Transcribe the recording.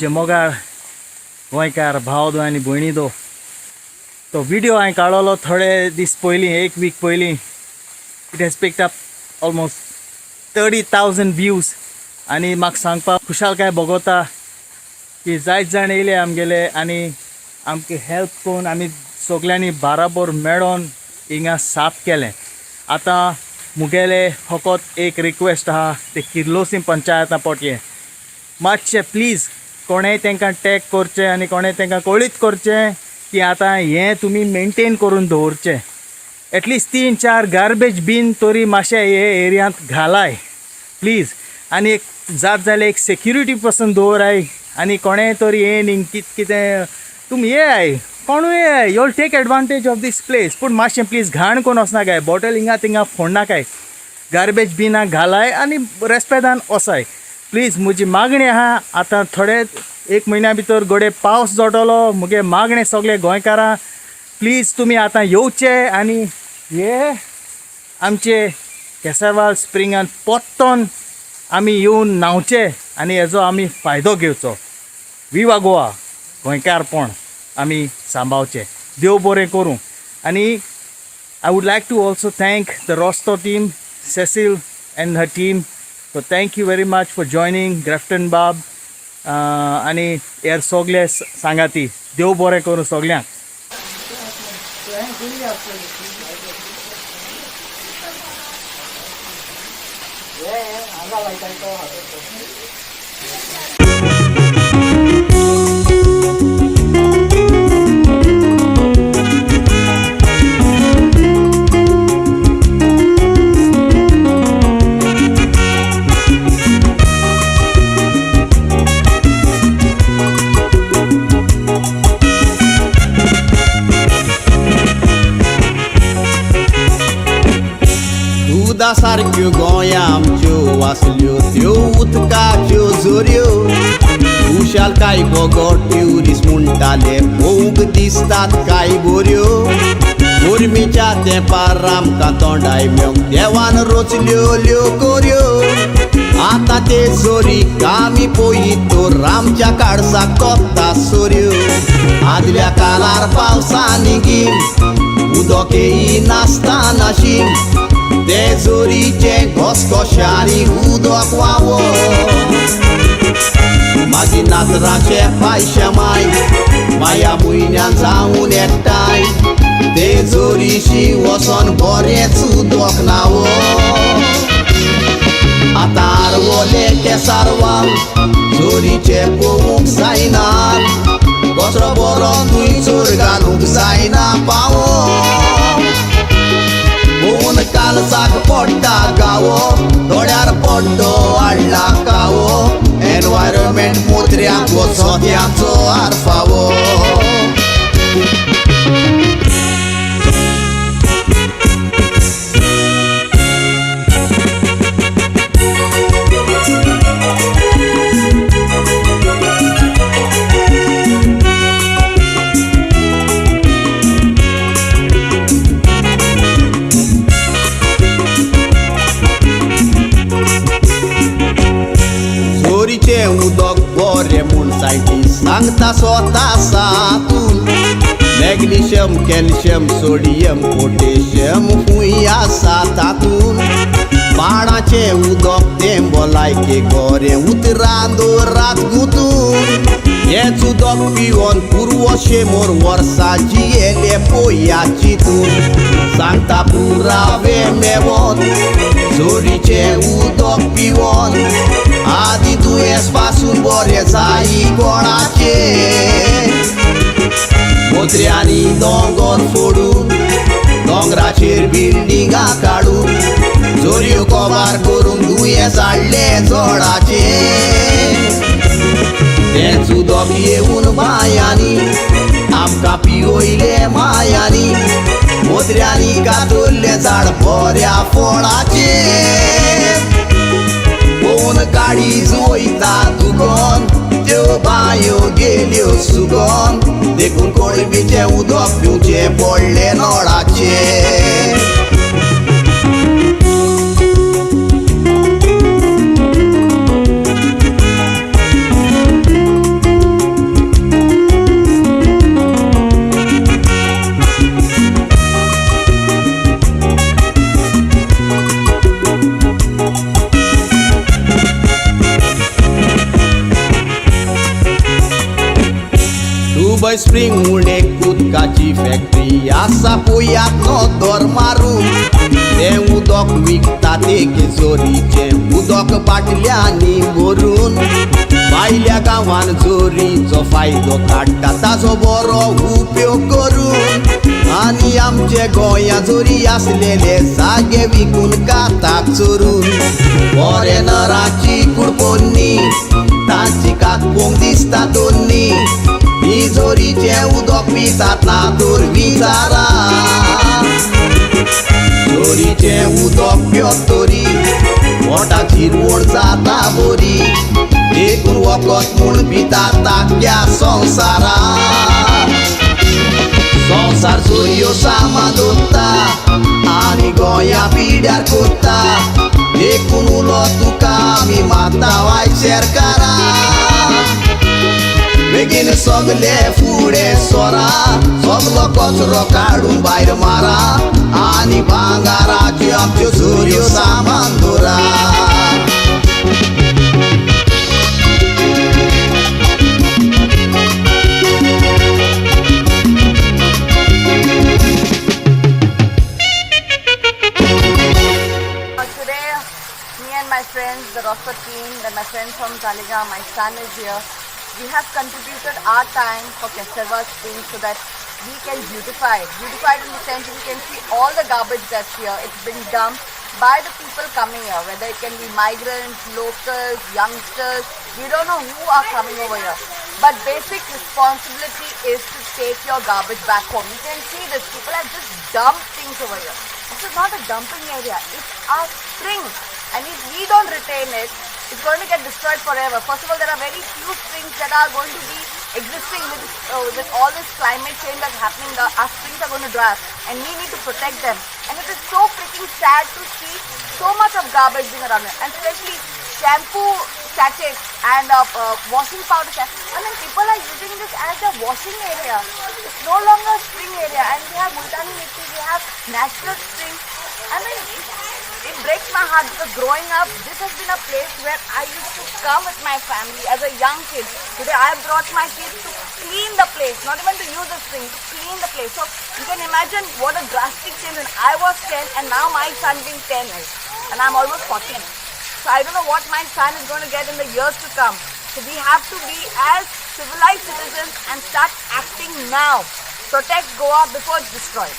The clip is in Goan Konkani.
आमचे मोगाळ गोंयकार भाव दो आनी भयणी दो, तो व्हिडिओ हांवें काडलो थोडे दीस पयलीं, एक वीक पयलीं. It has picked up almost 30,000 views आनी म्हाका सांगपाक खुशालकाय भोगता की जायत जाण येयले आमगेले आनी आमकां हेल्प करून आमी सगल्यांनी बाराबोर मेळोन हिंगा साफ केलें. आतां मुगेले फकत एक रिक्वेस्ट आहा, ते किर्लोसी पंचायता पोटये मातशें प्लीज कोणेय तांकां टॅग करचें आनी कोणेय तांकां कळीत करचें की आतां हें तुमी मेनटेन करून दवरचें. एटलिस्ट 3-4 गार्बेज बीन तरी मातशें हे एरियांत घालाय प्लीज. आनी एक जात जाल्यार एक सेक्युरिटी पसून दवराय आनी कोणेय तरी येन हिंग कित कितें तुमी येयाय, कोणूय येयाय, you'll take advantage of this place. पूण मातशें प्लीज घाण करून वचनाकाय, बॉटल हिंगा थिंगा फोडनाकाय, गार्बेज बिनाक घालाय आनी रेस्पेदान वसाय प्लीज. म्हजी मागणी आहा, आतां थोडे एक म्हयन्या भितर घडये पावस जोडटलो. मुगे मागणें सगळे गोंयकारां, प्लीज तुमी आतां येवचे आनी हे आमचे केसरवाल स्प्रिंगान पोत्तोन आमी येवन न्हांवचे आनी हेजो आमी फायदो घेवचो. विवा गोवा, गोंयकारपण आमी सांबाळचें. देव बरें करूं. आनी I would like to also thank the Rosto team, Cecil and her team. So thank you very much for joining Grafton Bab आनी हेर सगळे सांगाती. देव बरें करूं सगल्यांक. दुदा सारक्यो गोंया आमच्यो आसल्यो त्यो उदकाच्यो जोऱ्यो. खुशालकाय बोगो ट्युरिस्ट म्हणटाले पोवंक दिसतात काय बोऱ्यो. गरमीच्या तेंपार आमकां तोंडाय मेवंक देवान रोचल्यो ल्यो कोऱ्यो. आतां ते जोरीक आमी पळयत तर आमच्या काळजाक तोपता सोऱ्यो. आदल्या काळार पावसांनी गीम उदक येयनासतना शीम, ते जोरीचे घसघश्यांनी उदक व्हांवो. मागीर नातराचे पायशे माय माया म्हयन्यान जावन एकठांय, ते जोरीशी वचोन बरेंच उदक न्हांवो. आतां आरवले केसारवाल जोरीचे पोवूंक जायना, कचरो बरो थंयसर घालूंक जायना पावो. पळोवन कालसाक पडटा गावो, दोळ्यार पड्डो हाडला कावो. एनवायरमेंट मोत्र्यांक वचोत्यांचो आरफावो. जोरीचें उदक बरें म्हूण सायंटिस्ट सांगता स्वता सातून, मॅग्निशियम कॅल्शियम सोडियम पोटेशियम खूंय आसा तातून. माडाचें उदक तें भलायकेक बरें उतरां दवरात गुंतून. हेंच उदक पिवन पुर्व शेंबर वर्सां जियेले पोया चिंतून. सांगता पुरावे मेवोन जोरीचें उदक पिवन, आदी दुयेंस पासून बरें जायी कोणाचें. मोत्र्यांनी दोंगर फोडून दोंगराचेर बिल्डिंगां काडून, जोरयो कबार करून दुयेंस हाडलें जोडाचें. तेंच उदक येवन बांयांनी आमकां पिवयलें मायांनी, मोत्र्यांनी कातरलें झाड बऱ्या फळाचें. पळोवन काळीज वयता दुखोन, त्यो बांयो गेल्यो सुकोन, देखून कोळंबीचें उदक पिवचें पडलें नळाचें. दुबय स्प्रिंग म्हूण एक उदकाची फॅक्टरी आसा, पोयात नदर मारून तें उदक विकता ते जोरीचें उदक बाटल्यांनी भरून. भायल्या गांवान जोरीचो फायदो काडटा ताजो बरो उपयोग करून. आनी आमचे गोंया जोरी आसलेले जागे विकून काताक चोरून. फॉरेनराची कुडपोन्नी तांची कात पोंग दिसता दोन्नी. ही जोरीचें उदक पितात ना तर विचारा. जोरीचें उदक पियत तरी पोटाक जिरवण जाता बरी. देखून वखद म्हूण पितात आख्ख्या संवसारा. संवसार चोरयो सामान दवरता आनी गोंया पिड्यार कोत्ता. देखून उलो तुका आमी मागता वायट सरकारा. बेगीन सगले फुडें सोरा, सगलो कचरो काडून भायर मारा आनी भांगाराच्यो आमच्यो चोरयो सामान दवरा. Today, me and my friends, the Rosper team, then my friend from Taleigao, my son is here. We have contributed our time for Castelva Spring so that we can beautify it. Beautify it in the sense we can see all the garbage that's here. It's been dumped by the people coming here, whether it can be migrants, locals, youngsters. We don't know who are coming over here. But basic responsibility is to take your garbage back home. You can see this. People have just dumped things over here. This is not a dumping area. It's our spring. And if we don't retain it, it's going to get destroyed forever. First of all, there are very few springs that are going to be existing with all this climate change that's happening. Our springs are going to dry up and we need to protect them. And it is so freaking sad to see so much of garbage being around here. And especially shampoo sachets and washing powder sachets. I mean, people are using this as a washing area. It's no longer a spring area. And we have Multani Mitti, we have natural spring. I mean, it breaks my heart because growing up, this has been a place where I used to come with my family as a young kid. Today I brought my kids to clean the place, not even to use the spring, to clean the place. So you can imagine what a drastic change when I was 10 and now my son being 10 is. And I'm almost 40. So I don't know what my son is going to get in the years to come. So we have to be as civilized citizens and start acting now. Protect Goa before it's destroyed.